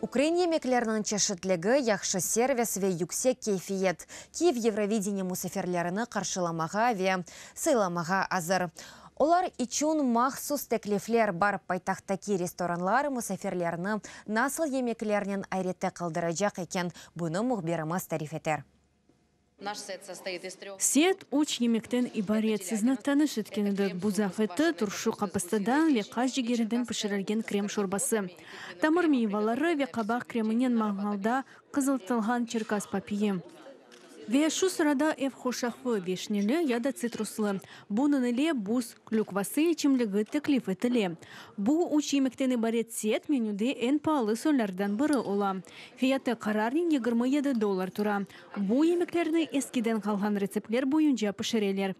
Ukrain yemekleriniñ çeşitligi, yahşı servis ve yüksek keyfiyet Kiyev Yevrovideniye musafirlerini qarşılamağa ve sıylamağa azır. Olar içün mahsus teklifler bar. Paytahttaki restoranlar musafirlerni nasıl yemeklernen ayrette qaldıracaq eken, bunı mühbirimiz tarif eter. Set üç yemekten ibaret. Sizni tanış etken edik, buzaq eti, turşu qapıstadan ve qaz cigerinden pişirilgen krem şorbası, tamır meyvaları ve qabaq kreminen mangalda qızıltılğan çerkas papiyi. Ve şu sırada ev hoşafı, vişneli ya da tsitruslı. Bunıñ ile buz klükvası içimligi teklif etile. Bu üç yemekten ibaret set menüde eñ paalı soylardan biri ola. Fiyatı qararnen 27 dollar tura. Bu yemeklerni eskiden qalğan retseptler boyunca pişireler.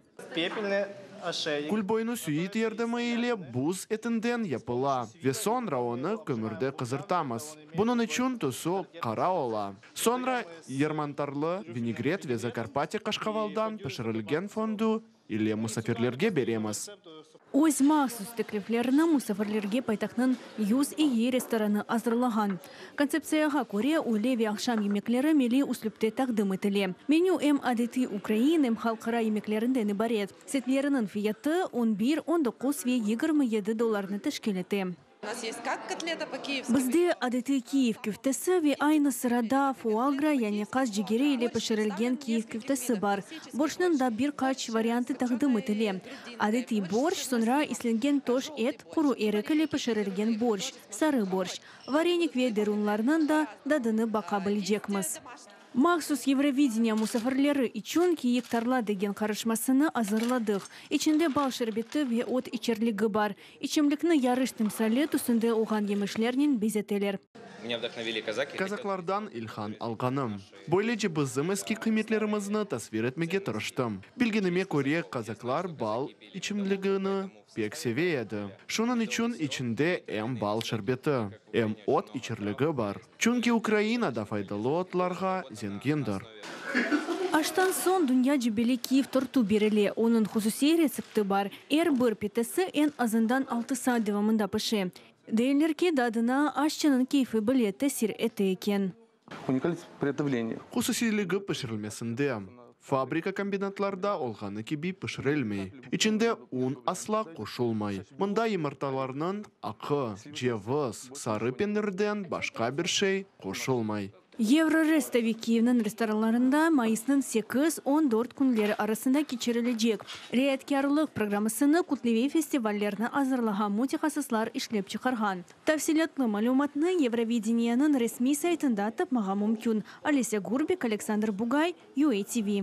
Kulboynu süit yardımı ile buz etinden yapıla ve soñra onı kömürde qızartamız. Bunıñ içün tüsü qara ola. Soñra yermantarlı vinegret ve Zakarpatye qaşqavaldan pişirilgen fondü ile musafirlerge beremiz. Öz mahsus tekliflerini musafirlerge paytahtnıñ 102 restoranı azırlağan. Kontseptsiyağa köre, üyle ve aqşam yemekleri milliy üslüpte taqdim etile. Menü em adetiy ukrain, em halqara yemeklerinden ibaret. Setleriniñ fiyatı 11, 19 ve 27 dollarnı teşkil ete. Bizde adetiy Kiyev küftesi ve aynı sırada fuagra, yani qaz cigeri ile pişirilgen Kiyev küftesi bar. Borşnıñ da bir qaç variantı taqdim etile. Adetiy borşç, soñra islengen toş et, quru erik ile pişirilgen borşç, sarı borşç. Varenik ve derunlarnıñ da tadını baqa bilecekmiz. Mahsus Yevrovideniye musafirleri içün kiyik tarla degen qarışmasını azırladıq. İçinde bal şerbeti ve ot içerligi bar. İçimlikni yarış timsali tüsünde olğan yemişlernen bezeteler. Меня вдохновили казаки. Kazaklardan ilham alğanım. Böylece bizim eski qıymetlerimizni tasvir etmege tırıştım. Bilgenime köre, kazaklar bal içimligini pek seve edi. Şunıñ içün içinde em bal şerbeti, em ot içerligi bar. Çünki Ukraina da faydalı otlarğa zengindir. Aştan soñ dünyaca belli Kiyev tortu berile. Onıñ hususiy retsepti bar. Er bir pitesi eñ azından 6 saat devamında pişe. Deyler ki, tadına aşçınıñ keyfi bile tesir ete eken. Уникальность приготовления. Hususiyligi pişirilmesinde. Fabrika kombinatlarda olğanı kibi pişirilmey. İçinde un asla qoşulmay. Mında yımırtalarnıñ aqı, ceviz, sarı penirden başqa bir şey qoşulmay. Yevrorestovi Kiyevniñ restoranlarında mayısnıñ 8-14 künleri arasında keçirilecek. Riayetkârlıq programmasını kütleviy festivallerni azırlağan mütehassıslar işlep çıqarğan. Tafsilâtlı malümatnı Yevrovideniyanıñ resmiy saytında tapmağa mümkün. Olesya Gurbik, Aleksandr Bugay, UATV.